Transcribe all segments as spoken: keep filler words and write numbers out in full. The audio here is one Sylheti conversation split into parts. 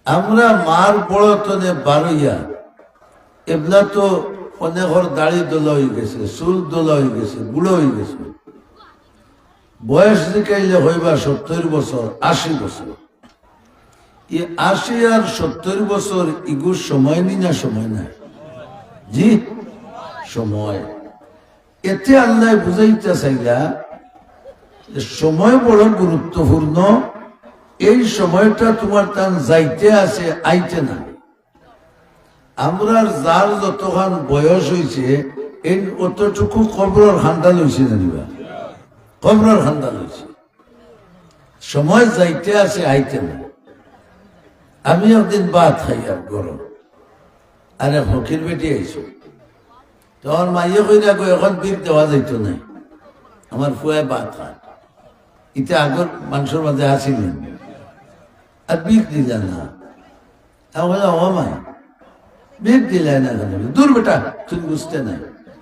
আমরা মার বড় তনে বারইয়া, এবলা তো অনেকর দাড়ি দোলা অইগেছে, চুল দোলা অইগেছে, বুড়া অইগেছে। বয়স জিকাইলে কইবা সত্তইর বছর, আশি বছর। ই আশি আর সত্তইর বছর ইগু সময় নি না সময় নায়? জি, সময়। এতে আল্লায় বুঝাইতা চাইলা যে সময় বড় গুরুত্বপূর্ণ। এই সময়টা তুমার তান যাইতে আছে, আইতে না। আমরার যার যতখান বয়স অইছে, এই অতটুকু কবরর কান্দা লইছে জানিবা, কবরর কান্দা লইছে। সময় যাইতে আছে, আইতে না। আমি একদিন ভাত খাইয়ার গরম, আরে ফকির বেটি আইছে, তো আমার মাইয়ে কইরা গো, এখন ভিক দেওয়া যাইতো নায়, আমার ফুয়ায় ভাত খায়। ইতা আগর মানষর মাঝে আছিল নি? আর ভিক দিলা না। আমি কইলাম, "ও মাই, ভিক দিলা না কেনে?" "দূর বেটা, তুমি বুঝতে নাই,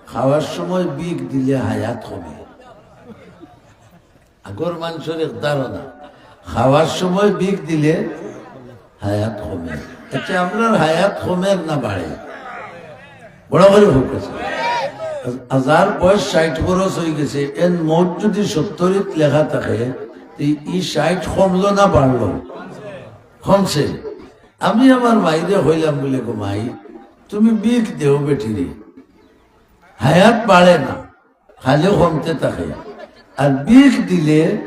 খাওয়ার সময় ভিক দিলে হায়াত কমে।" আগর মানষর এক ধারণা, খাওয়ার সময় ভিক দিলে হায়াত কমে। আচ্ছা, আমরার হায়াত কমের না বাড়ে? বড় করি কউক্কা। আর যার বয়স ষাইট বরস অইগেছে, এন মউত যুদি সত্তইরিত লেখা থাকে, তে ই ষাইট কমলো না বাড়লো? কমছে। আমি আমার মাইরে কইলাম বুলে, "গো মাই, তুমি ভিক দেও বেটিরে, হায়াত বাড়ে না।" খালি কমতে থাকে। আর ভিক দিলে,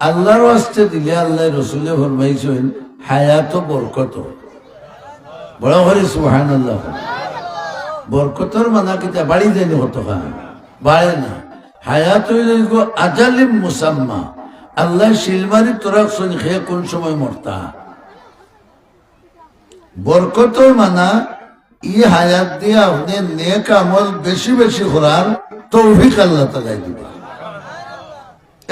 আল্লার ওয়াস্তে দিলে, আল্লায় রসুলে ফরমাইছইন, হায়াতো বরকত। বড় করি সুবহানাল্লাহ। বরকতর মানা কিতা? বাড়ি যায়নি কতখান? বাড়ে না। হায়াত অইলো ইগু আজালিম মুসাম্মা। আল্লায় সিলমারি তো রাখছইন, কে কুন সময় মরতা। বরকতর মানা, ই হায়াত দিয়া আপনে নেক আমল বেশি বেশি করার তৌফিক আল্লাহ তাআলায় দিবা।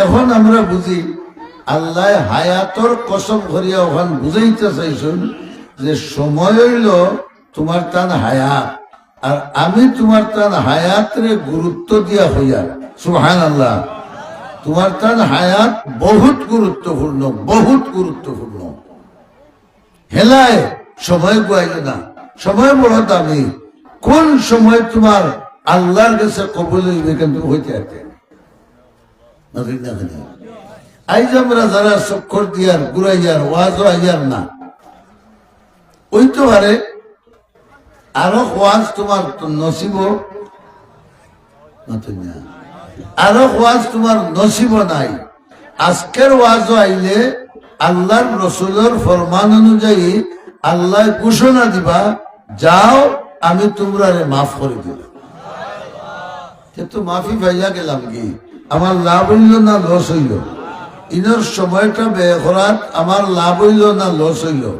এখন আমরা বুঝি, আল্লায় হায়াতর কসম করিয়া অখান বুঝাইতা চাইছইন যে সময় অইলো তুমার তান হায়াত, আর আমি তুমার তান হায়াতরে গুরুত্ব দিয়া কইয়ার। সুবহানাল্লাহ। তুমার তান হায়াত বহুত গুরুত্বপূর্ণ, বহুত গুরুত্বপূর্ণ। হেলায় সময় গুয়াইও না, সময় বড় দামি। কুন সময় তুমার আল্লার গেছে কবুল অইবে, কিন্তু অইতে অইতে না। ঠিক না, ঠিক না? আইজ আমরা যারা চক্কর দিয়ার, ঘুরাইয়ার, ওয়াজও আইয়ার না, অইতো পারে আরো ওয়াজ তুমার নসিব, মাতইন না। আরো ওয়াজ তুমার নসিব নাই। আজকের ওয়াজও আইলে আল্লার রসুলর ফরমান অনুযায়ী আল্লায় ঘোষণা দিবা, "যাও, আমি তুমরারে মাফ করি দিলাম।" তে তো মাফি পাইয়া গেলাম কি? আমার লাভ অইলো না লস অইলো? ইনর সময়টা ব্যয় করাত আমার লাভ অইলো না লস অইলো?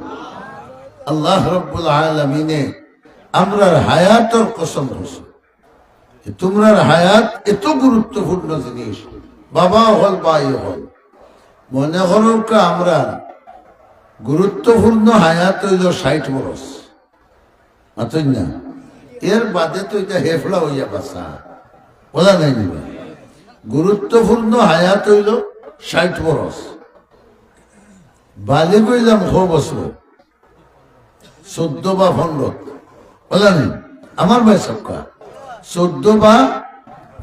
আল্লাহ রব্বুল আলামিনে আমরার হায়াতর কসম করছইন। তুমরার হায়াত এত গুরুত্বপূর্ণ জিনিস, বাবা অকল, ভাই অকল, মনে করউক্কা আমরার গুরুত্বপূর্ণ হায়াত অইলো ষাইট বরস, মাতইন না? এর বাদে তো ইটা হেফড়া অইয়া বাঁচা, অলা নায় নি বা? গুরুত্বপূর্ণ হায়াত অইলো ষাইট বরস। বালিগ অইলাম ক বছর? চৌদ্দ বা পনরো, অলা নি? আমার ভাই সবকা, চৌদ্দ বা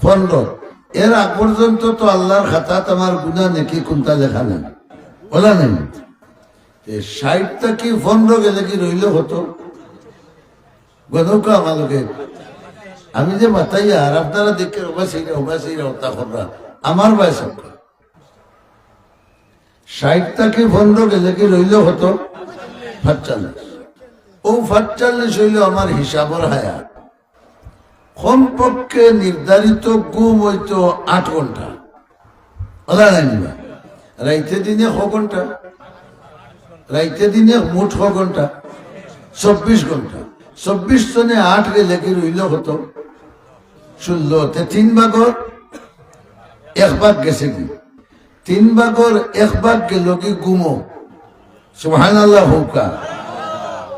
পনরো। এর আগ পর্যন্ত তো আল্লার খাতাত আমার গুনা নেকি কুনটা লেখা নাই, অলা নি? তে ষাইট থাকি পনরো গেলে কি রইলো কত? গণউক্কা আমার লগে। আমি যে মাতাইয়ার, আর আপনারা দেখেন, ওবা সেইরা, ওবা সেইরা, ওতা কররা। আমার ভাই সবকা, ষাইট থাকি পনরো গেলে কি রইলো কত? পাঁচচল্লিশ। অউ পাঁচচল্লিশ অইলো আমার হিসাবর হায়াত। কমপক্ষে নির্ধারিত ঘুম অইতো আট ঘন্টা। অলা নায় নি বা? রাইতে দিনে ক ঘন্টা? রাইতে দিনে মোট ক ঘন্টা? চব্বিশ ঘন্টা। চব্বিশ তনে আট গেলে কি রইলো কত? ষোলো। তে তিন ভাগর এক ভাগ গেছে কি? তিন ভাগর এক ভাগ গেলো কি ঘুমো? সুবহানাল্লাহ কউক্কা।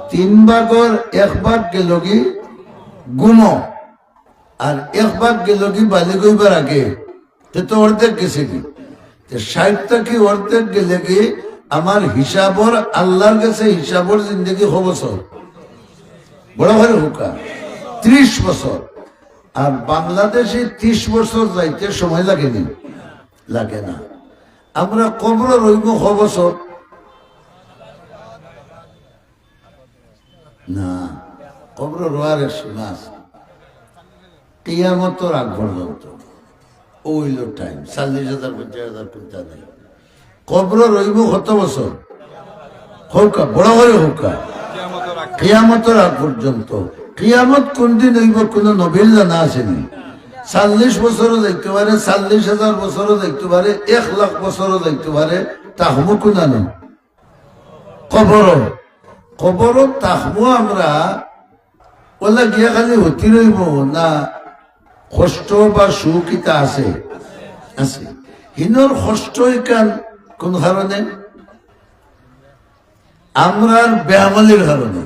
তিন ভাগর এক ভাগ গেলো কি ঘুমো? আর এক ভাগ গেলো কি বালিগ অইবার আগে? তে তো অর্ধেক গেছে কি? তে ষাইট থাকি অর্ধেক গেলে কি আমার হিসাবর, আল্লাহর গেছে হিসাবর জিন্দেগি ক বছর? বড় করি কউক্কা। ত্রিশ বছর। আর বাংলাদেশে ত্রিশ বছর যাইতে সময় লাগেনি? লাগে না। আমরা কবরো রইমু ক বছর? না, কবরো রওয়ার এক সীমা আছে। কিয়ামতর আগ পর্যন্ত। অউ অইলো time, চল্লিশ হাজার, পঞ্চাশ হাজার কুন্তা নাই। কবরো রইমু কত বছর? কউক্কা, বড় করি কউক্কা। কিয়ামতর আগ পর্যন্ত। কিয়ামত কুন দিন অইবো কুনু নবীর জানা আছেনি? চল্লিশ বছরও যাইতে পারে, চল্লিশ হাজার বছরও যাইতে পারে, এক লাখ বছরও যাইতে পারে, থাকমু কুনানো? কবরো। কবরো থাকমু আমরা, অলা গিয়া খালি হতি রইমু না, কষ্ট বা সুখ ইতা আছে? আছে। হিনর কষ্ট ইখান কুন কারণে? আমরার বেআমলির কারণে।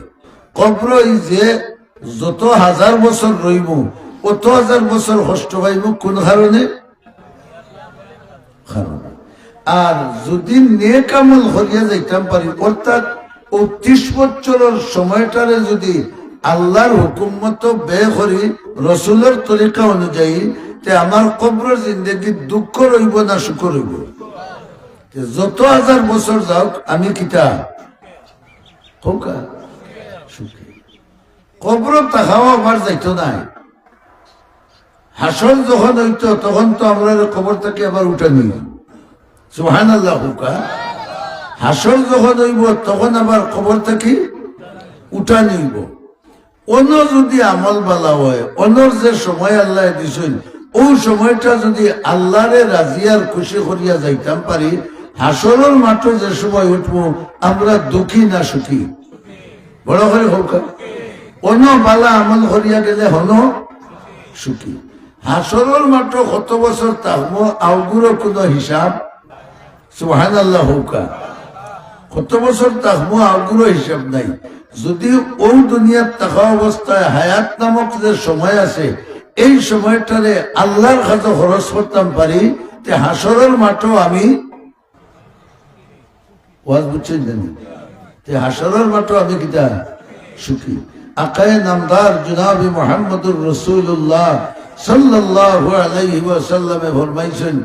কবরো অউ যে যত হাজার বছর রইমু, অত হাজার বছর কষ্ট পাইমু কুন কারণে? কারণে। আর যুদি নেক আমল করিয়া যাইতাম পারি, অর্থাৎ অউ ত্রিশ বছরর সময়টারে যুদি আল্লাহর হুকুম মতো ব্যয় করি, রসুলর তরিকা অনুযায়ী, তে আমার কবরর জিন্দেগিত দুঃখ রইবো না সুখ রইবো? তে যত হাজার বছর যাউক, আমি কিতা? কউক্কা? সুখী। কবরো থাকাও আবার যাইতো নায়। হাশর যখন অইতো, তখন তো আমরারে কবর থাকি আবার উঠানি অইবো। সুবহানাল্লাহ কউক্কা। হাশর যখন অইবো, তখন আবার কবর থাকি উঠানি অইবো। অনো যুদি আমল ভালা অয়, অনর যে সময় আল্লায় দিছইন, অউ সময়টা যুদি আল্লারে রাজি আর খুশি করিয়া যাইতাম পারি, হাশরর মাঠো যে সময় উঠমু, আমরা দুঃখী না সুখী? বড় করি কউক্কা। অনো ভালা আমল করিয়া গেলে হনো সুখী। হাশরর মাঠো কত বছর থাকমু, অগুরো কুনু হিসাব? সুবহানাল্লাহ কউক্কা। কত বছর থাকমু, অগুরো হিসাব নাই। যুদি অউ দুনিয়াত থাকা অবস্থায় হায়াত নামক যে সময় আছে, এই সময়টারে আল্লাহর কাজো খরচ করতাম পারি, তে হাশরর মাঠো আমি ওয়াজ বুঝছইন নি? তে হাশরর মাঠো আমি কিতা? সুখী। আকায়ে নামদার জনাবে মুহাম্মদুর রাসূলুল্লাহ সাল্লাল্লাহু আলাইহি ওয়াসাল্লামে ফরমাইছইন,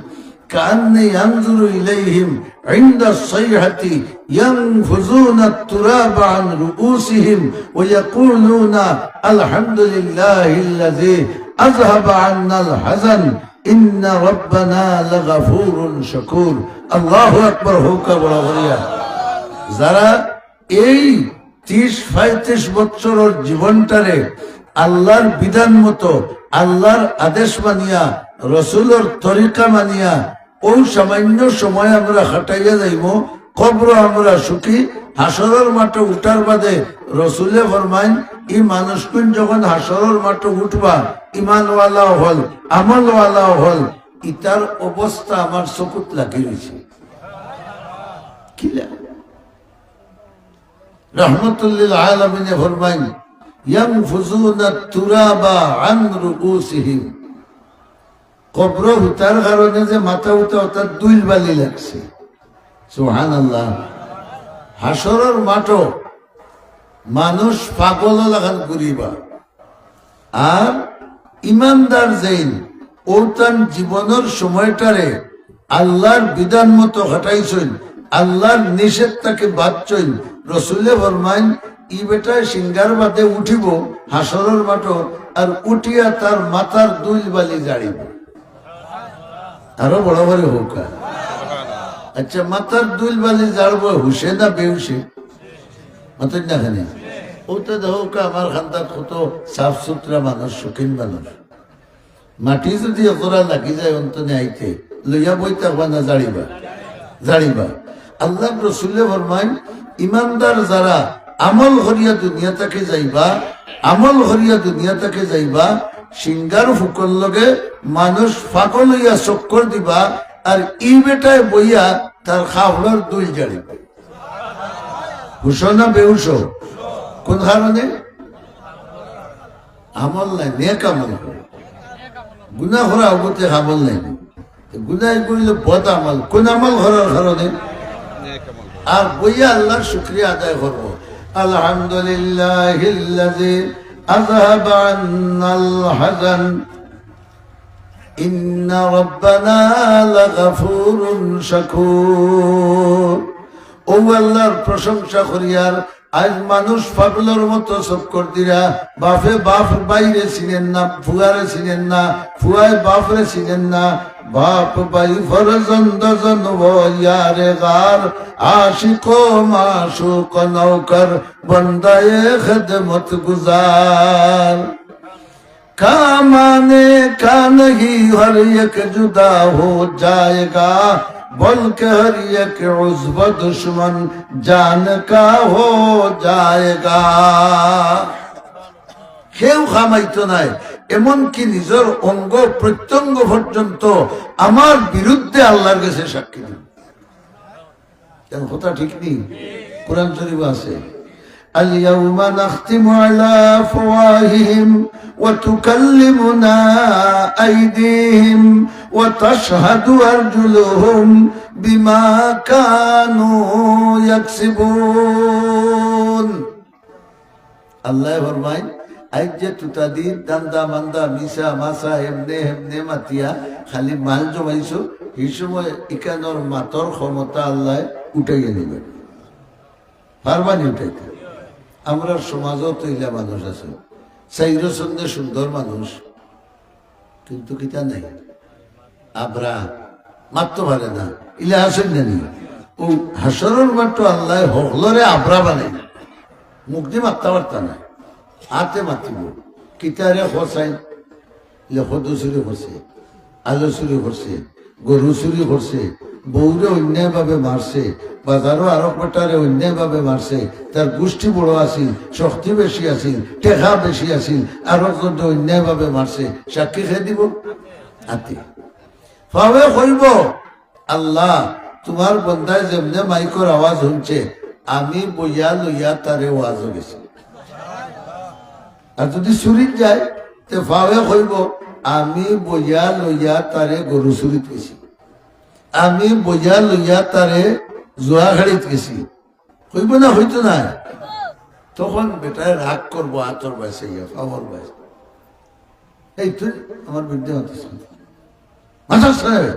"কাআন্নী আনজুরু ইলাইহিম ইনদাস সাইহাতি ইয়ানফুযুনাত তুরাবা আন রুউসিহিম ওয়া ইয়াকুলুনা আলহামদুলিল্লাহিল্লাযী আযহাবা আন্নাল হাযান।" ইন্না রাব্বানা লাগাফুরুন শাকুর। আল্লাহু আকবার কউক্কা বড় করিয়া। যারা এই ত্রিশ পঁয়ত্রিশ বছরর জীবনটারে আল্লাহর বিধান মতো, আল্লাহর আদেশ মানিয়া, রসুলর তরিকা মানিয়া, অউ সামান্য সময় আমরা কাটাইয়া যাইমু, কবরো আমরা সুখী, হাশরর মাঠো উঠার বাদে রসুলে ফরমাইন, ই মানুষগুইন যখন হাশরর মাঠো উঠবা, ইমানওয়ালা অকল, আমলওয়ালা অকল, ইতার অবস্থা আমার চকুত লাগি রইছে। কিলা? রহমতুল্লিল আলামিনে ফরমাইন, "ইয়ানফুযুনা তুরাবা আন রুউসিহিম।" কবরো হুতার কারণে যে মাথা উতা উতা ধুইল বালি লাগছে। সুবহানাল্লাহ। হাশরর মাঠো মানুষ পাগল লাখান ঘুরিবা। আর ইমানদার যেইন, অউ তান জীবনর সময়টারে আল্লাহর বিধান মতো কাটাইছইন, আল্লাহর নিষেধ থাকি বাঁচছইন। রসুলে ফরমাইন, ই বেটায় সিঙ্গার বাদে উঠিবো হাশরর মাঠো, আর উঠিয়া তার মাথার ধুইল বালি ঝাড়িবো। আরো বড় করি কউক্কা। আচ্ছা, মাথার ধুইল বালি ঝাড়বো হুশে না বেহুশে? মাতইন না কেনে? অউ তো দেখউক্কা, আমার খান্দাত কত সাফ সুতরা মানুষ, শৌখিন মানুষ। মাটি যুদি একজরা লাগি যায় অন্তনে আইতে, লইয়া বই থাকবা না ঝাড়িবা? ঝাড়িবা। আল্লাহর রসুলে ফরমাইন, ইমানদার যারা আমল করিয়া দুনিয়া থাকি যাইবা, আমল করিয়া দুনিয়া থাকি যাইবা, সিঙ্গার ফুকর লগে মানুষ পাগল অইয়া চক্কর দিবা, আর ই বেটায় বইয়া তার কাপড়র ধুইল ঝাড়িবা। হুশো না বেহুশো? কুন কারণে? আমল নাই, নেক আমল। গুনা করা অগতে আমল নাই। গুনা অইলো বদ আমল। কুন আমল করার কারণে? আর বইয়া আল্লাহর শুকরিয়া আদায় করব। আলহামদুলিল্লাহিল্লাযী আযহাবা আন্নাল হাযান, ইন্না রাব্বানা লাগাফুরুন শাকুর। ও আল্লাহর প্রশংসা করিয়ার আইজ মানুষ পাগলর মতো চক্কর দিরা, বাফে বাফ ভাইরে চিনের না, ফুয়ারে চিনের না, ফুয়ায় বাফরে চিনের না, বাফ ভাই ফরজন্দ জন ও ইয়ারে গার, আশিক ও মাশুক নৌকর, বন্দায়ে খেদমত গুজার। کہاں مانے کہاں نہیں، ہر ایک جدا ہو جائے گا، بلکہ ہر ایک عضو دشمن جان کا ہو جائے گا۔ কেউ কামাইতো নায়, এমনকি নিজর অঙ্গ প্রত্যঙ্গ পর্যন্ত আমার বিরুদ্ধে আল্লাহর কাছে সাক্ষী দিবে। কেন কথা ঠিক নি? কোরআন শরীফ আছে, اليوم نختم على أفواههم وتكلمنا أيديهم وتشهد أرجلهم بما كانوا يكسبون। আল্লায় ফরমাইন, আইজ যে তুতাদি দান্দা মান্দা, মিছা মাছা, এমনে হেমনে মাতিয়া খালি মাল জমাইছো, হি সময় ইকানোর মাতর ক্ষমতা আল্লায় উঠাইয়া নিবে। পারবা নি উঠাইতা? আমরার সমাজো তো ইলা মানুষ আছে, চাইরো চন্নে সুন্দর মানুষ, কিন্তু কিতা নাই, আবরা, মাততো পারে না, ইলা আছইন না নি? ও হাশরর মাঠো আল্লায় হকলরে আবরা বানাইন, মুখদি মাততা পারতা নায়, আতে মাতিবো। কিতারে খোসাইন, ইলা কদু চুরি করছে, আলু চুরি করছে, গরু চুরি করছে, বউরে অন্যায়ভাবে মারছে, বাজারো আরক বেটারে অন্যায়ভাবে মারছে, তার গুষ্টি বড় আছিল, শক্তি বেশি আছিল, টেকা বেশি আছিল, আরক জনরে অন্যায়ভাবে মারছে, সাক্ষী কে দিবো? আতে। পাওয়ে কইবো, আল্লাহ, তুমার বন্দায় যেমনে মাইকর আওয়াজ হুনছে, আমি বইয়া লইয়া তারে ওয়াজো গেছি। আর যুদি চুরিত যায়, তে পাওয়ে কইবো, আমি বইয়া লইয়া তারে গরু চুরিত গেছি, আমি বইয়া লইয়া তারে জুয়া খেলিত গেছি। কইবো না, কইতো নায়? তখন বেটায় রাগ করবো, আতর বায় চাইয়া, পাওর বায়। এই তুই আমার বিরুদ্ধে মাতিস না। মাতাস না।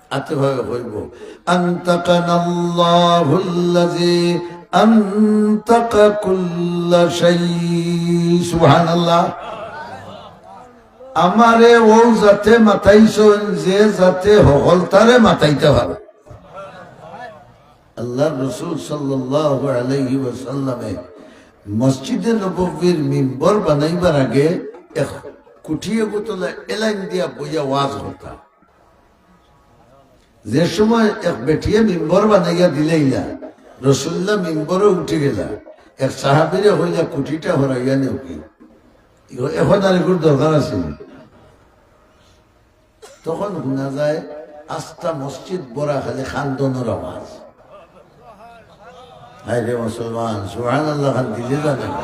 আতে পাওয়ে কইবো, أنطقنا الله الذي أنطق كل شيء। সুবহানাল্লাহ। আমারে অউ জাতে মাতাইছইন, যে জাতে হকলতারে মাতাইতা পারে। আল্লাহর রসুল সাল্লাল্লাহু আলাইহি ওয়াসাল্লামে মসজিদে নববীর মিম্বর বানাইবার আগে এক কুঠি এগুতলা এলাইন দিয়া বইয়া ওয়াজ করতা। যে সময় এক বেটিয়ে মিম্বর বানাইয়া দিলাইলা, রসুল্লাহ মিম্বরো উঠি গেলা, এক সাহাবীরে কইলা, "কুঠিটা হরাইয়া নেও কি? এখন আর এগুর দরকার আছে নি?" তখন হুনা যায় আস্তা মসজিদ ভরা খালি কান্দনর আওয়াজ। হায় রে মুসলমান, সুবহানাল্লাহ খান দিলে জানে না।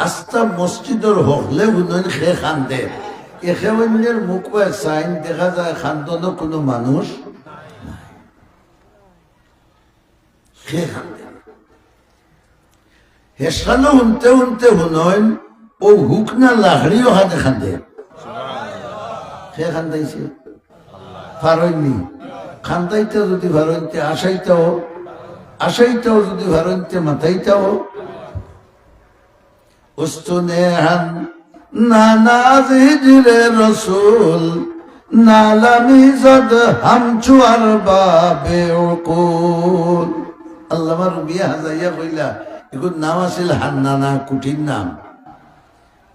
আস্তা মসজিদর হকলে হুনইন কে কান্দে। একে অইন্যর মুখ বায় চাইন, দেখা যায় কান্দনো কুনু মানুষ নাই। কে কান্দে? হেসালো হুনতে হুনতে হুনইন, অউ হুকনা লাকড়িও কান্দে কান্দে। কে কান্দাইছে? পারইন নি? কান্দাইতা যুদি পারইন তে আসাইতাও, আসাইতাও যুদি পারইন তে মাতাইতাও। استون هنان از هجر رسول، ناله می‌زد همچو ارباب عقول। আল্লামা রুমিয়ে হাজাইয়া কইলা, এগুর নাম আছিল হান্নানা, কুঠির নাম।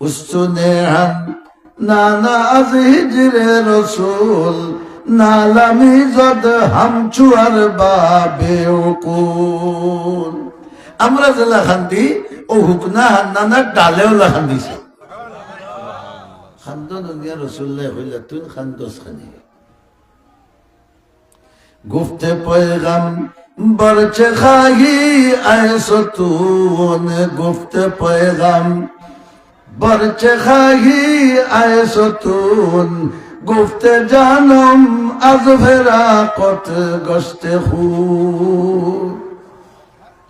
استون هنان از هجر رسول، ناله می‌زد همچو ارباب عقول। আমরা যেলা কান্দি, অউ হুকনা হান্নানার ডালে অলা কান্দিছে। কান্দন হুনিয়া রসুল্লায় কইলা, "তুই কান্দস কেনে?" گفت پیغمبر چه خواهی ای ستون، گفت پیغمبر چه خواهی ای ستون، گفته جانم از فراقت گشته خون.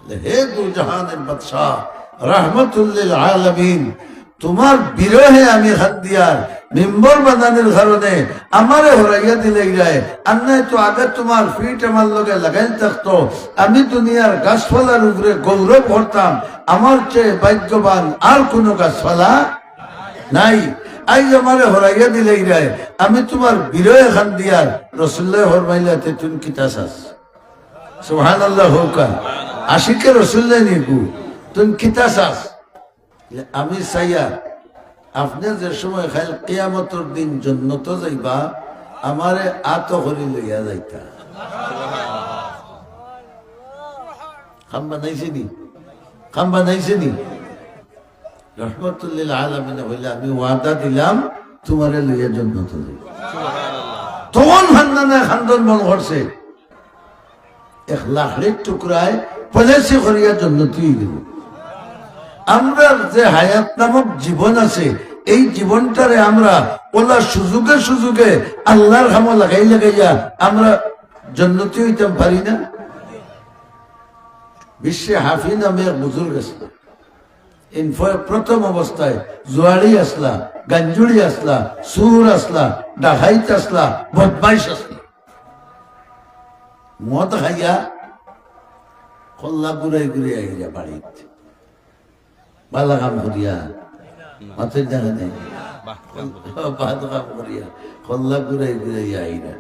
হে দু জাহানের বাদশাহ, রাহমাতুল লিল আলামিন, তুমার বিরহে আমি কান্দিয়ার, মিম্বর বানানির কারণে আমারে হরাইয়া দিলাইরায়। আর নায় তো আগে তুমার ফিট আমার লগে লাগাইল থাকতো, আমি দুনিয়ার গাছপালার উপরে গৌরব করতাম, আমার চেয়ে ভাগ্যবান আর কুনু গাছপালা নাই। আইজ আমারে হরাইয়া দিলাইরায়, আমি তুমার বিরহে কান্দিয়ার। রসুলুল্লায় ফরমাইলা, "তে তুইন কিতা চাস?" সুবহানাল্লাহ কউক্কা। আশিকে রসুল নায়নি গু, তুইন কিতা চাস? আমি চাইয়ার, আপনে যে সময় কাইল কিয়ামতর দিন জন্নতো যাইবা, আমারে আতো করি লইয়া যাইতা। কাম বানাইছে নি? কাম বানাইছে নি? রহমাতুল লিল আলামিনে কইলা, "আমি ওয়াদা দিলাম, তুমারে লইয়া জন্নতো যাইবা।" তখন হান্নানে কান্দন বন্ধ করছে। এক লাকড়ির টুকরায় পলিসি করিয়া জন্নতি অইগেল। আমরার যে হায়াত নামক জীবন আছে, এই জীবনটারে আমরা অলা সুযোগে সুযোগে আল্লার কামো লাগাই লাগাইয়া আমরা জন্নতি অইতাম পারি না? বিশ্বে হাফি নামে এক বুজুর্গ আছলা। ইন ফ-, প্রথম অবস্থায় জুয়াড়ি আছলা, গাঞ্জুড়ি আছলা, চুর আছলা, ডাকাইত আছলা, বদমাইশ আছলা। মদ খাইয়া কল্লা ঘুরাই ঘুরাই আইরা বাড়িত। বালা কাম করিয়া, মাতের জানে নাই। বাদ কাম করিয়া। বাদ কাম করিয়া, কল্লা ঘুরাই ঘুরাই আইরা।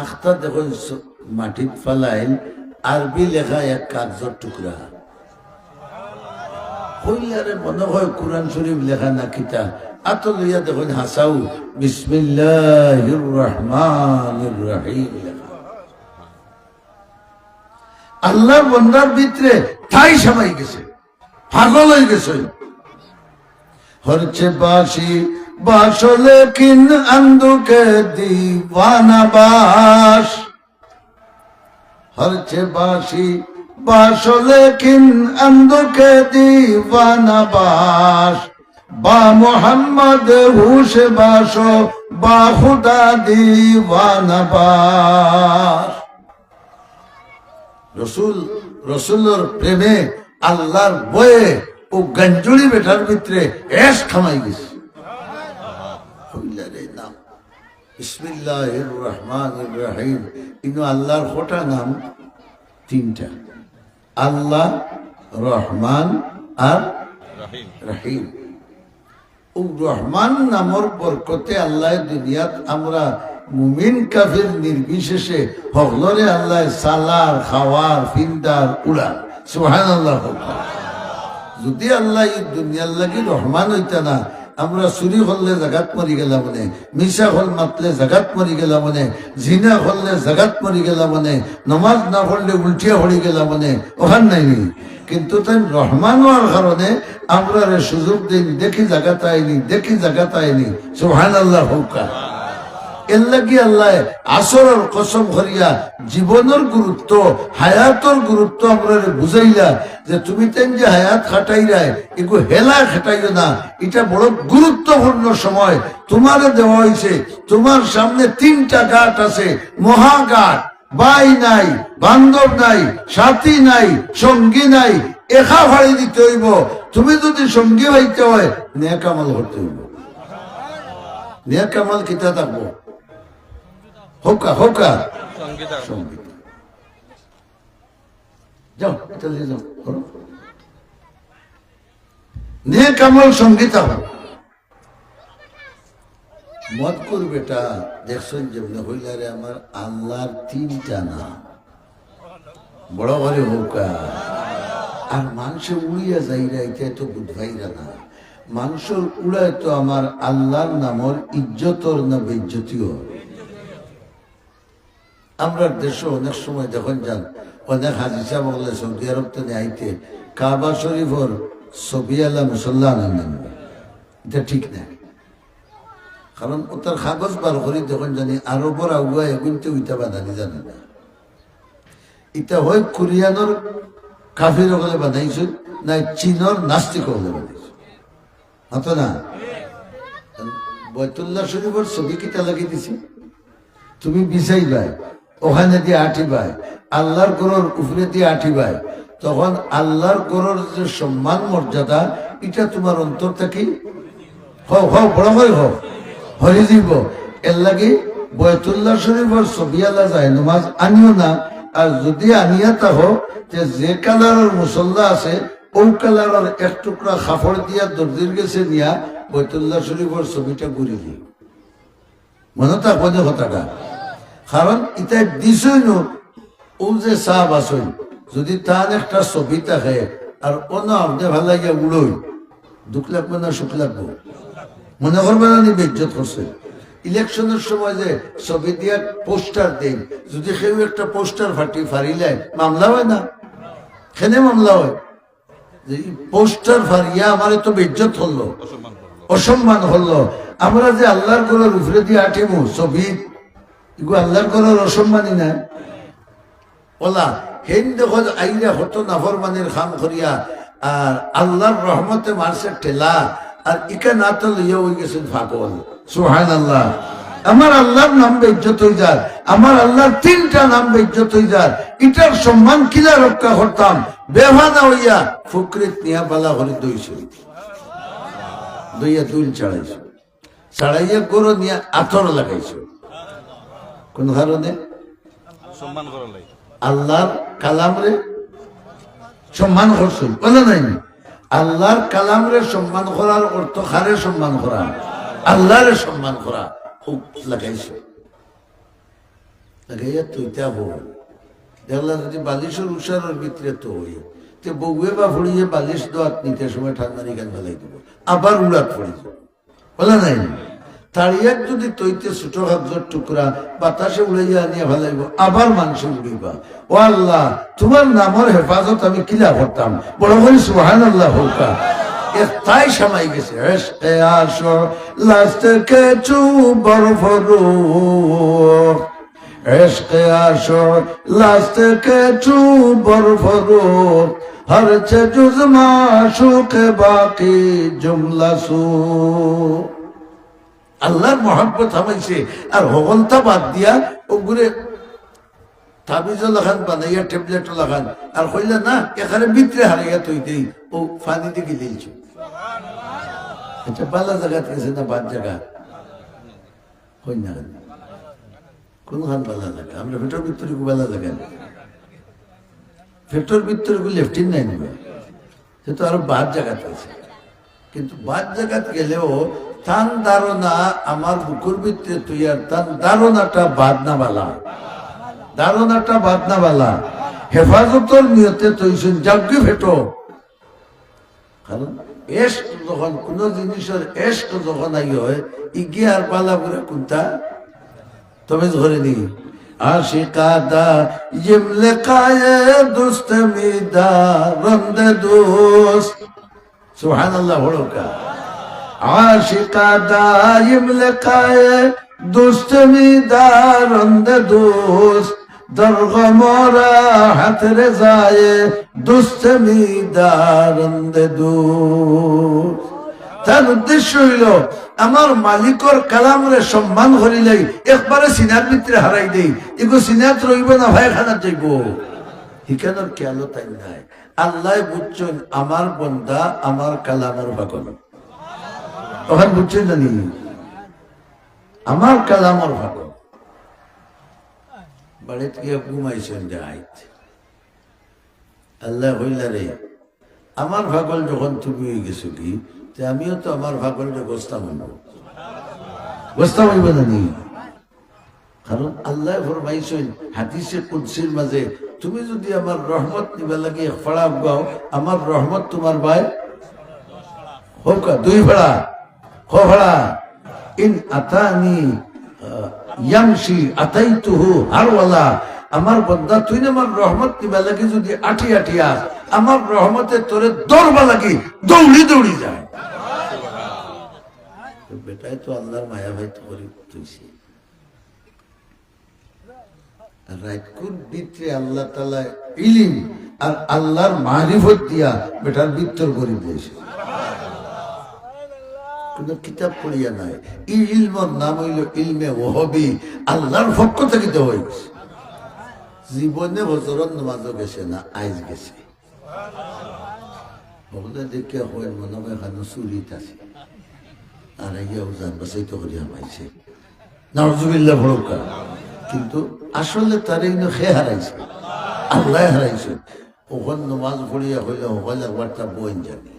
আখতা দেখইন স-, মাটিত ফালাইল, আরবি লেখা এক কাগজর টুকরা। কইলারে মনে হয় কোরআন শরীফ লেখা না কিতা, আতো লইয়া দেখইন হাছাউ, "বিসমিল্লাহির রহমানির রহিম" লেখা। আল্লার বন্দার ভিতরে তাই সমাই গেছে, পাগল অই গেছে। হরছে বাঁশি বাঁশ লেকিন আন্দুকে দিওয়ানা বাঁশ। হরছে বাঁশি বাঁশ লেকিন আন্দুকে দিওয়ানা বাঁশ। বা মোহাম্মদ হুশ বাঁশ, বা খুদা দিওয়ানা বাঁশ। রসুল, রসুলর প্রেমে, আল্লার ভয়ে অউ গাঞ্জুড়ি বেটার ভিতরে এশক হামাই গেছে। কইলারে নাম। বিসমিল্লাহির রহমানির রহিম। ইনো আল্লার কটা নাম? তিনটা। আল্লা, রহমান আর রহিম। রহিম। অউ রহমান নামর বরকতে আল্লায় দুনিয়াত আমরা মুমিন কাফির নির্বিশেষে হকলরে আল্লায় চালার, খাওয়ার, ফিন্দার, উড়ার। সুবহানাল্লাহ। যুদি আল্লায় ই দুনিয়ার লাগি রহমান অইতা না, আমরা চুরি করলে জাগাত মরি গেলাম অনে, মিছা কল মাতলে জাগাত মরি গেলাম অনে, জিনা করলে জাগাত মরি গেলাম অনে, নমাজ না পড়লে উল্টিয়া পড়ি গেলাম অনে, অখান নায়নি। কিন্তু তাইন রহমান অওয়ার কারণে আমরারে সুযোগ দেইন, দেখি জাগাত আইনি, দেখি জাগাত আইনি। সুবহানাল্লাহ কউক্কা। এরলাগি আল্লায় আসরর কসম করিয়া জীবনর গুরুত্ব, হায়াতর গুরুত্ব আমরারে বুঝাইলা যে তুমি তাইন যে হায়াত কাটাইরায়, ইগু হেলা কাটাইও না, ইটা বড় গুরুত্বপূর্ণ সময় তুমারে দেওয়া অইছে। তুমার সামনে তিনটা ঘাট আছে, মহাঘাট, ভাই নাই, বান্ধব নাই, সাথী নাই, সঙ্গী নাই, একা ফাড়ি দিতে অইবো। তুমি যুদি সঙ্গী পাইতে হয়, নেক আমল করতে অইবো। নেক আমল কিতা থাকবো? কউক্কা, কউক্কা। সঙ্গী থাকবো। সঙ্গী। যাও, ইটা লইয়া যাও, করো। নেক আমল সঙ্গী থাকবো। মদখুর বেটা, দেখছইন যেমনে কইলারে আমার আল্লার তিনটা নাম। বড় করি কউক্কা। আর মানষে উড়িয়া যাইরা, ইটা তো বুঝবাইরা না। মানষর উড়ায় তো আমার আল্লার নামর ইজ্জতর না বেইজ্জতিও। আমরার দেশো অনেক সময় দেখইন যান, অনেক হাজি সাব অকলে সৌদি আরব তনে আইতে কাবা শরীফর ছবি আলা মুসল্লা আনার নামে। ইটা ঠিক নায়। কারণ অতার কাগজ বার করি দেখইন যানি আরবর আগুয়া এগুইনতে উইতা বানানি জানে না। ইটা হয় কোরিয়ানর কাফির অকলে বানাইছইন, না চীনর নাস্তিক অকলে বানাইছইন। মাতো না? বয়তুল্লাহ শরীফর ছবি কিতা লাগি দিছে? তুমি বিছাইবায়, অখানেদি আটিবায়, আল্লার ঘরর উপরেদি আটিবায়, তখন আল্লার ঘরর যে সম্মান মর্যাদা, ইটা তুমার অন্তর থাকি, হও, হও, বড় করি হও, হরি যাইবো। এরলাগি বয়তুল্লাহ শরীফর ছবিআলা জায়নামাজ আনিও না। আর যুদি আনিয়া থাকো, তে যে কালারর মুসল্লা আছে, অউ কালারর এক টুকরা কাপড় দিয়া দর্জির গেছে নিয়া বয়তুল্লাহ শরীফর ছবিটা ঘুরি দিও। মনো থাকবো নি কথাটা? কারণ ইতায় দিছইন নু, অউ যে সাব আছইন, যুদি তান একটা ছবি থাকে আর অনো আপনে ফালাইয়া উড়ইন, দুখ লাগবো না সুখ লাগবো? মনো করবা না নি বেইজ্জত করছে? ইলেকশনর সময় যে ছবি দিয়া পোস্টার দেইন, যুদি কেউ একটা পোস্টার ফাটি ফারিলায়, মামলা অয় না? কেনে মামলা অয়? যে ই পোস্টার ফারিয়া আমারে তো বেইজ্জত করলো, অসম্মান করলো। আমরা যে আল্লার ঘরর উপরেদি আটিমু, ছবি, ইগু আল্লার ঘরর অসম্মানী না? অলা, হেইন দেখো যে আইরা কত নাফরমানির কাম করিয়া, আর আল্লার রহমতে মারছে ঠেলা, আর ইখান আতো লইয়া অইগেছইন পাগল। সুবহানাল্লাহ। আমার আল্লার নাম বেইজ্জত অইযার, আমার আল্লার তিনটা নাম বেইজ্জত অইযার, ইটার সম্মান কিলা রক্ষা করতাম? বেফানা অইয়া ফুকরিত নিয়া বালা করি ধইছইন, ধইয়া ধুইল ছাড়াইছইন। ছাড়াইয়া ঘরো নিয়া আতর লাগাইছইন। কুন কারণে? সম্মান করার লাগি। আল্লার কালামরে সম্মান করছইন, বুঝো নাই নি? আল্লার কালামরে সম্মান করার অর্থ কারে সম্মান করা? আল্লারে সম্মান করা। হুক লাগাইছইন। লাগাইয়া থইতা অয়। দেখলা যুদি বালিশর উষারর ভিতরে থই, তে বউয়ে বা ফুড়িয়ে বালিশ দোয়াত নিতে সময় ঠান্ডার ইখান ফালাই দিবো, আবার উড়াত পড়ি যাইবো। বুঝো নাই নি? তাড়িয়াত যুদি থইতে ছোট কাগজর টুকরা বাতাসে উড়াইয়া আনিয়া ফালাইবো, আবার মানষে উড়াইবা। ও আল্লাহ, তুমার নামর হেফাজত আমি কিলা করতাম? বড় করি সুবহানাল্লাহ কউক্কা। এর তাই সামাই গেছে। عشق عاشق لست که چو برف و روغن، عشق عاشق لست که چو برف و روغن، هر چه جز معشوق باقی جمله سوء. আল্লার মহব্বত হামাইছে, আর হকলতা বাদ দিয়া অগুরে তাবিজর লাখান বানাইয়া, ট্যাবলেটর লাখান, আর কইলা না, এখানে ভিতরে হারাইয়া থই দেই, অউ পানিদি গিলাইলছে। আচ্ছা, বালা জাগাত গেছে না বাদ জাগা? কই না কেনে? কুনখান বালা জাগা? আমরা পেটর ভিতরে কু বালা জাগা নি? পেটর ভিতরে কু লেট্রিন নাই নি বা? সে তো আরো বাদ জাগাত আছে। কিন্তু বাদ জাগাত গেলেও তান ধারণা আমার বুকুর ভিতরে থইয়ার, তান ধারণাটা বাদ না বালা, ধারণাটা বাদ না বালা। হেফাজতর নিয়তে থইছইন, যাউক্কা পেটো। কারণ এশক যখন, কুনু জিনিসর এশক যখন আই অয়, ইগিয়ে আর বালা বুরা কুনটা তমিজ করে নি। عاشقا دائم لقای دوست می دارند دوست. সুবহানাল্লাহ, পড়উক্কা। عاشقا دائم لقای دوست می دارند دوست، در غم و راحت رضای دوست می دارند دوست. তান উদ্দেশ্য অইলো, আমার মালিকর কালামরে সম্মান করিলাই, একবারে সিনার ভিতরে হারাই দেই, ইগু সিনাত রইবো না পায়খানাত যাইবো। হিখানর খেয়ালও তাইন নাই। আল্লায় বুঝছইন আমার বন্দা আমার কালামর পাগল। অখান বুঝছইন না নি? আমার কালামর পাগল। বাড়িত গিয়া ঘুমাইছইন রাইত। আল্লায় কইলা, রে, আমার পাগল যখন তুমি অইগেছো গি, তে আমিও তো আমার পাগলরে গছতাম অইবো। গছতাম অইবো না নি? কারণ আল্লায় ফরমাইছইন হাদিসে কুদসির মাঝে, তুমি যুদি আমার রহমত নিবার লাগি এক ফাড়া আগাও, আমার রহমত তুমার বায় কউক্কা দুই ফাড়া। কয় ফাড়া? ইন আতানি, আহ, ইয়ামশি আতাইতুহু হারওয়ালা। আমার বন্দা, তুই না আমার রহমত নিবার লাগি যুদি আটি আটি আস, আমার রহমতে তোরে ধরবার লাগি দৌড়ি দৌড়ি যায়। তো বেটায় তো আল্লার মায়া ভাই তো করি তুইছে। আর রাইতকুর ভিতরে আল্লাহ তাআলা ইলিম আর আল্লার মারিফত দিয়া বেটার ভিতর করি দিয়েছে। কোনো কিতাব পড়িয়া নায়। ই ইলমর নাম অইলো ইলমে ওহবি, আল্লাহর পক্ষ থাকি দেওয়া অইছে। জীবনে ফজরর নামাজও গেছে না, আইজ গেছে। হকলে দেখিয়া কইন, মনে কয় খানো চুরিত আছে। আর আইয়া উজান বাসাইতো করিয়া হামাইছে। নাউজুবিল্লাহ পড়উক্কা। কিন্তু আসলে তারে ইনো কে হারাইছে? আল্লায় হারাইছে। অখন নমাজ পড়িয়া কইলে, হকল একবারটা বইন জানি।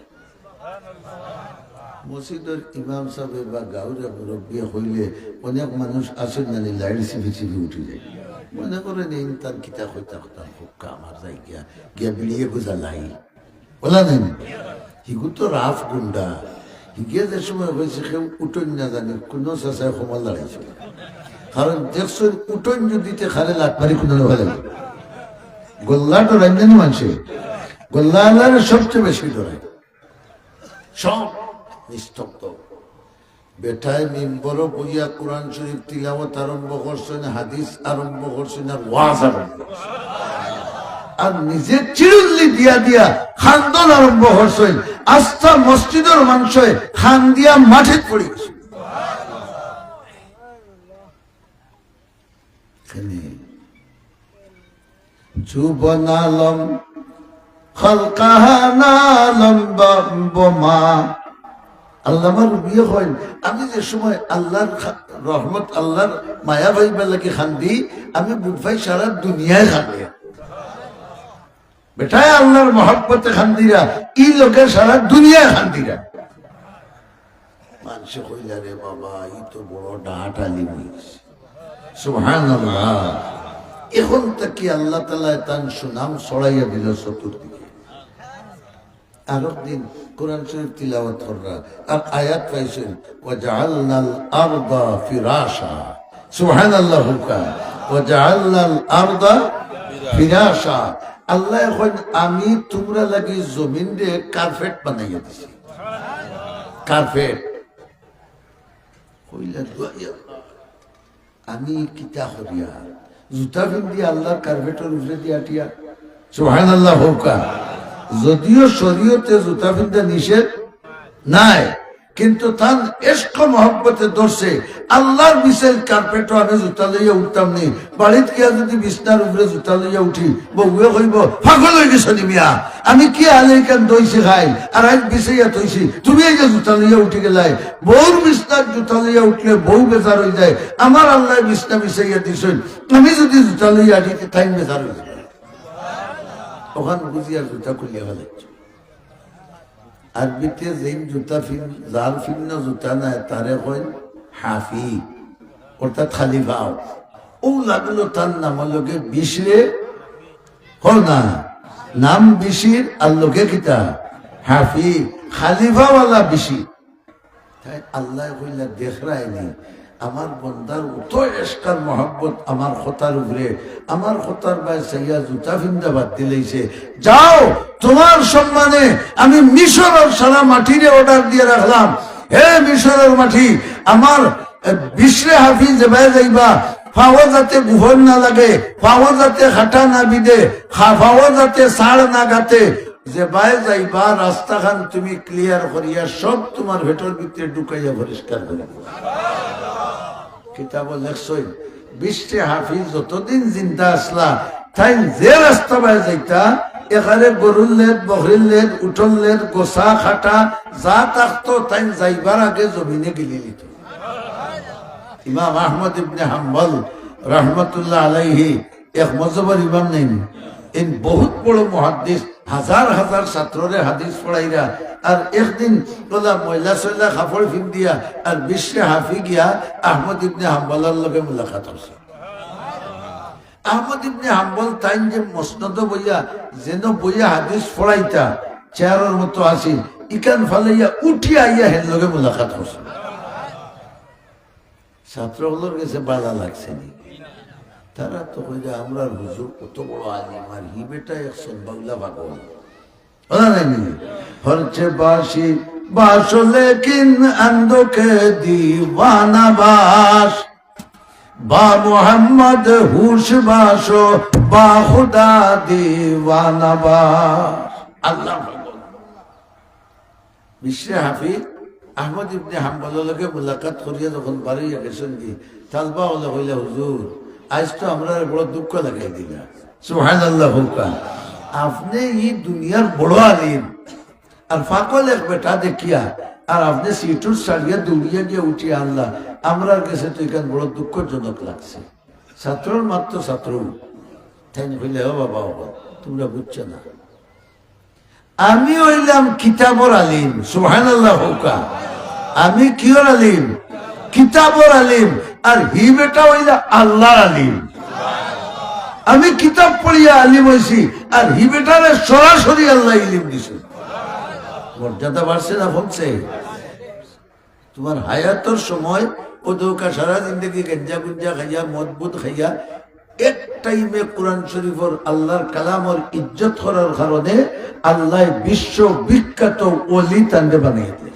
মসজিদর ইমাম সাবে বা গাউর এক মুরব্বিয়ে কইলে, অনেক মানুষ আছইন নানি লাইট চিপি চিপি উঠি যায়। মনে করইন, ইন তান কিতা কইতা কথা, হুক্কা আমার যাই গিয়া, গিয়া বিড়িয়ে গুজা লাই। অলা নায়নি? হিগু তো রাফ গুন্ডা। হিগে যে সময় কইছে কেউ উঠইন না জানি, কুনু চাচায় কমর লড়াইছে। কারণ দেখছইন, উঠইন যদি তে খালে লাত মারি কুনু ভালো। গল্লা ডরাইন নানি মানষে? গল্লা আল্লাহরে সবচেয়ে বেশি ডরায়। সব নিস্তব্ধ। বেটায় মিম্বরো বইয়া কোরআন শরীফ তিলাওয়াত আরম্ভ করছইন, হাদিস আরম্ভ করছইন, আর ওয়াজ আরম্ভ করছইন। আর নিজে চিরুল্লি দিয়া দিয়া খান্দন আরম্ভ করছইন। আস্তা মসজিদর মানষে খান দিয়া মাটিত পড়ি গেছে। এখানে যুবন আলম, খলকাহান আলম ব-, বোমা। আল্লামা রুমিয়ে কইন, আমি যে সময় আল্লাহর খা-, রহমত, আল্লাহর মায়া পাইবার লাগি খান্দি, আমি বুঝ পাই সারা দুনিয়ায় খান্দে। বেটায় আল্লাহর মহব্বতে খান্দিরা, ই লোকে সারা দুনিয়ায় খান্দিরা। মানষে কইলা, "রে বাবা, ই তো বড় ডাট আলিম অইছে।" সুবহানাল্লাহ। অখন থাকি আল্লাহ তাআলায় তান সুনাম ছড়াইয়া দিলা চতুর্দিকে। আরক দিন কোরআন শরীফ তিলাওয়াত কররা, আর আয়াত পাইছইন, "ওয়াজাআলনাল আরদা ফিরাশা।" সুবহানাল্লাহ হুকা। "ওয়াজাআলনাল আরদা ফিরাশা।" আল্লায় কইন, "আমি তুমরার লাগি জমিনরে কার্পেট বানাইয়া দিছি।" কার্পেট। কইলা, "দোয়া ইয়া আল্লাহ, আমি কিতা করিয়া? জুতা পিন্দি আল্লাহর কার্পেটর উপরে দিয়া আটিয়া।" সুবহানাল্লাহ হুকা। যদিও শরীয়তে জুতা পিন্দা নিষেধ নাই, কিন্তু তান এশক মহব্বতে ধরছে, আল্লাহর বিছাইল কার্পেটো আমি জুতা লইয়া উঠতাম নি। বাড়িত গিয়া যদি বিছনার উপরে জুতা লইয়া উঠি, বউয়ে কইবো, "পাগল অই গেছো নি মিয়া? আমি কি আলে ইখান দইছি খাই, আর আইজ বিছাইয়া থইছি, তুমি এই যে জুতা লইয়া উঠি গেলায়।" বউর বিছনাত জুতা লইয়া উঠলে বউ বেজার অই যায়। আমার আল্লায় বিছনা বিছাইয়া দিছইন, আমি যদি জুতা লইয়া উঠি, তাইন বেজার অই যায়। অখান বুঝিয়া জুতা খুলিয়া ফেলাইছে। আরবিতে যেইন জুতা ফিন-, যার ফিন্ন জুতা নাই, তারে কইন হাফি, অর্থাৎ খালি পাও। অউ লাগলো তার নামর লগে বিশরে, কও না, নাম বিশির আর লগে কিতা? হাফি, খালি পাওয়ালা বিশি। তাইন আল্লায় কইলা, "দেখরায়নি, আমার বন্দার অত এশক আর মহব্বত আমার কথার উপরে, আমার কথার বায় চাইয়া জুতা ফিন্দা বাদ দিলাইছে। যাও, তুমার সম্মানে আমি মিশরর সারা মাটিরে অর্ডার দিয়া রাখলাম, হে মিশরর মাটি, আমার, এ, বিশরে হাফি যেবায় যাইবা, পাও যাতে গোবর না লাগে, পাও যাতে কাটা না বিধে, খা-, পাও যাতে ছাড় না গাতে।" যেবায় যাইবা, রাস্তাখান তুমি ক্লিয়ার করিয়া সব তুমার পেটর ভিতরে ঢুকাইয়া পরিষ্কার করি দিও। কিতাবো লেখছইন, বিশরে হাফি যতদিন জিন্দা আছলা, তাইন যে রাস্তা বায় যাইতা, এখানে গরুর লেদ, বকরির লেদ, উটর লেদ, গোসা, কাটা, যা থাকতো, তাইন যাইবার আগে জমিনে গিলি নিত। ইমাম আহমদ ইবনে হাম্বল রহমতুল্লাহ আলাইহি এক মজহবর ইমাম নায়নি? এইন বহুত বড় মুহাদ্দিস, হাজার হাজার ছাত্ররে হাদিস পড়াইরা। আর একদিন অলা ময়লা সয়লা কাপড় ফিন্দিয়া আর বিশরে হাফি গিয়া আহমদ ইবনে হাম্বলর লগে মুলাকাত করছে। আহমদ ইবনে হাম্বল তাইন যে মসনদো বইয়া, যেন বইয়া হাদিস পড়াইতা, চেয়ারর মতো আছিল, ইখান ফালাইয়া উঠিয়া আইয়া হেন লগে মুলাকাত করছে। ছাত্র অকলর গেছে বালা লাগছে নি? তারা তো কইরা, "আমরার হুজুর কত বড় আলিম, আর হি বেটা এক সনবাউলা পাগল।" অলা নায়নি? হরছে বাঁশি বাঁশো লেকিন আন্দো কে দিওয়ানা বাঁশ, বা মোহাম্মদ হুশ বাঁশো, বা খুদা দিওয়ানা বাঁশ। আল্লাহ পাগল। বিশরে হাফি আহমদ ইবনে হাম্বলর লগে মুলাকাত করিয়া যখন বারইয়া গেছইন গি, তালবা অকলে কইলা, "হুজুর, আইজ তো আমরারে বড় দুঃখ লাগাই দিলা।" সুবহানাল্লাহ কউক্কা। আপনে ই দুনিয়ার বড় আলিম, আর পাগল এক বেটা দেখিয়া, আর আপনে সিটুর ছাড়িয়া দৌড়িয়া গিয়া উঠিয়া আনলা, আমরার গেছে তো ইখান বড় দুঃখজনক লাগছে। ছাত্রর মাত তো ছাত্র। তাইন কইলা, "ও বাবা, ও বাবা, তুমরা বুঝছো না।" আমি অইলাম কিতাবর আলিম, সুবহানাল্লাহ কউক্কা। আমি কিয়র আলিম? কিতাবর আলিম। আর হি বেটা অইলা আল্লার আলিম। আমি কিতাব পড়িয়া আলিম অইছি, আর হি বেটারে সরাসরি আল্লায় ইলিম দিছে। মর্যাদা বাড়ছে না কমছে? তুমার হায়াতর সময় অউ দেউক্কা সারা জিন্দেগি গেঞ্জা গুঞ্জা খাইয়া, মদ বুদ খাইয়া, এক টাইমে কোরআন শরীফর, আল্লার কালামর ইজ্জত করার কারণে আল্লায় বিশ্ববিখ্যাত ওলি তানরে বানাইয়া দিছে।